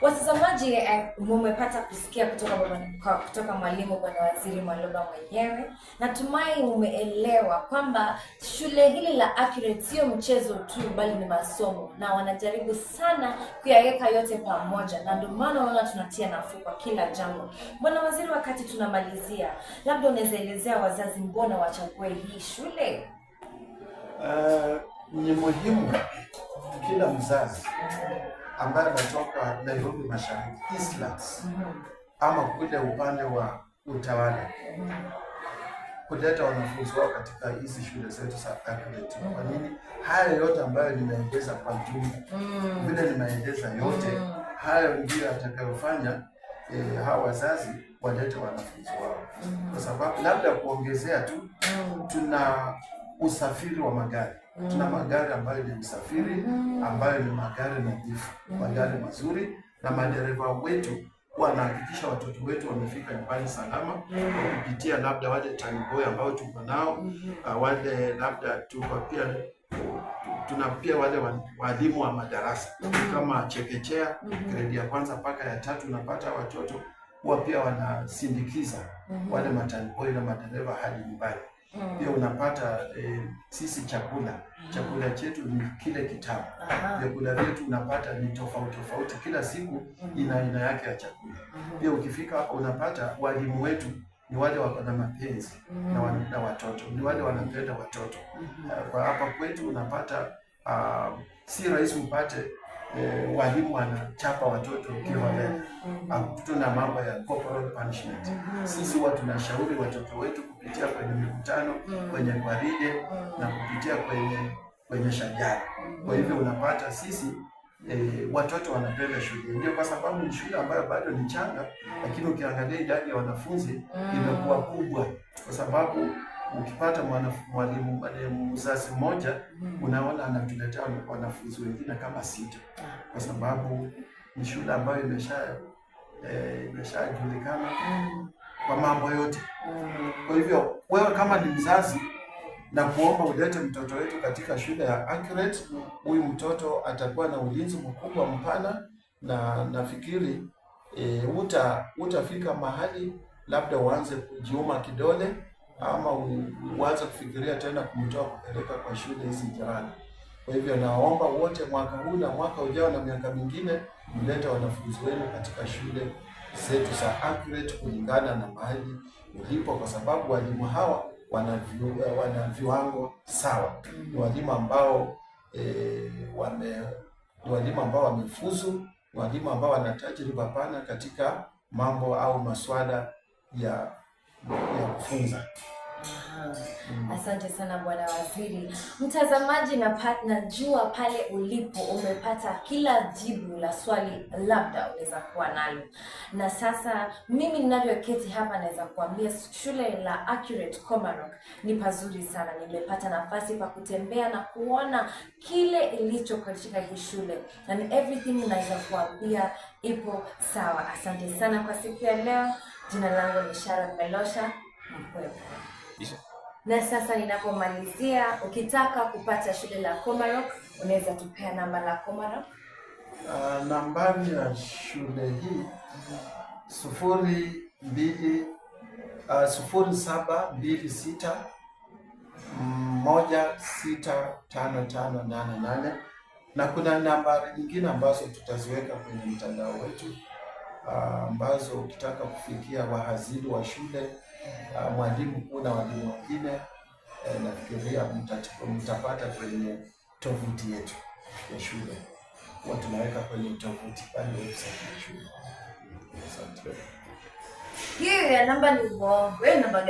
Watazamaji, mumepata kusikia kutoka mwalimu Bwana Waziri Mwaloba mwenyewe. Natumai umeelewa kwamba shule hili la Accurate sio mchezo tu, bali ni masomo, na wanajaribu sana kuyaweka yote pamoja, na ndio maana unaona tunatia nafuu kwa kila jambo. Bwana Waziri, wakati tunamalizia, labda unaweza elezea wazazi mbona wachague hii shule? Ni muhimu kila mzazi ambaye anatoka Nairobi Mashariki, Eastlands, ama kule upande wa Utawala kuleta wanafunzi wao katika hizi shule zetu za Accurate. Kwa nini? Haya yote ambayo nimeeleza kwa jumla, vile nimeeleza yote hayo ndiyo yatakayofanya hawa wazazi walete wanafunzi wao, kwa sababu labda kuongezea tu, tuna usafiri wa magari. Tuna magari ambayo ni usafiri ambayo ni magari nadhifu, magari mazuri, na madereva wetu wanahakikisha watoto wetu wamefika nyumbani salama kwa kupitia labda wale taniboi ambao tuko nao, wale labda tuko pia tuna pia wale walimu wa madarasa kama chekechea, gredi ya kwanza mpaka ya tatu, unapata watoto huwa pia wanasindikiza wale mataniboi na madereva hadi nyumbani. Pia unapata sisi chakula chetu ni kile kitamu. Vyakula vyetu unapata ni tofauti tofauti, kila siku ina aina yake ya chakula. Pia ukifika hapa unapata walimu wetu ni wale wako na mapenzi na watoto, ni wale wanapenda watoto. Kwa hapa kwetu unapata si rahisi upate walimu wanachapa watoto kiholela. Hatuna mambo ya corporal punishment. Sisi huwa tunashauri watoto wetu kupitia kwenye mikutano, kwenye gwaride na kupitia kwenye shajara. Kwa hivyo unapata sisi watoto wanapenda shule, ndio kwa sababu ni shule ambayo bado ni changa, lakini ukiangalia idadi ya wanafunzi imekuwa kubwa, kwa sababu ukipata mwalimu mzazi mmoja unaona anatuletea wanafunzi wengine kama sita, kwa sababu ni shule ambayo imeshajulikana kwa mambo yote. Kwa hivyo wewe kama ni mzazi na kuomba ulete mtoto wetu katika shule ya Accurate. Huyu mtoto atakuwa na ulinzi mkubwa mpana, na nafikiri utafika mahali labda uanze kujiuma kidole ama uanze kufikiria tena kumtoa kupeleka kwa shule hizi jirani. Kwa hivyo naomba wote mwaka huu na mwaka ujao na miaka mingine mlete wanafunzi wenu katika shule zetu za Accurate kulingana na mahali ulipo, kwa sababu walimu hawa wana viwango sawa. Ni walimu ambao wamefuzu, ni walimu ambao wana tajriba pana katika mambo au maswala ya kufunza. Asante sana Bwana Waziri. Mtazamaji najua pale ulipo umepata kila jibu la swali labda unaweza kuwa nalo. Na sasa mimi ninavyoketi hapa naweza kuambia shule la Accurate Komarock ni pazuri sana. Nimepata nafasi pa kutembea na kuona kile ilicho katika hii shule. And everything naweza kuambia ipo sawa. Asante sana kwa siku ya leo. Jina langu ni Sharon Melosha Mpwepo. Na sasa ninapomalizia, ukitaka kupata shule la Komarock unaweza tupea namba la Komarock? Nambari ya shule hii 02 0726165588, na kuna nambari nyingine ambazo tutaziweka kwenye mtandao wetu ambazo ukitaka kufikia wahaziri wa shule, mwalimu mkuu na walimu wengine, nafikiria mtapata kwenye tovuti yetu ya shule. Huwa tunaweka kwenye tovuti pale website ya shule. Asante. Hiyo ya namba ni uongo. Wewe namba gani?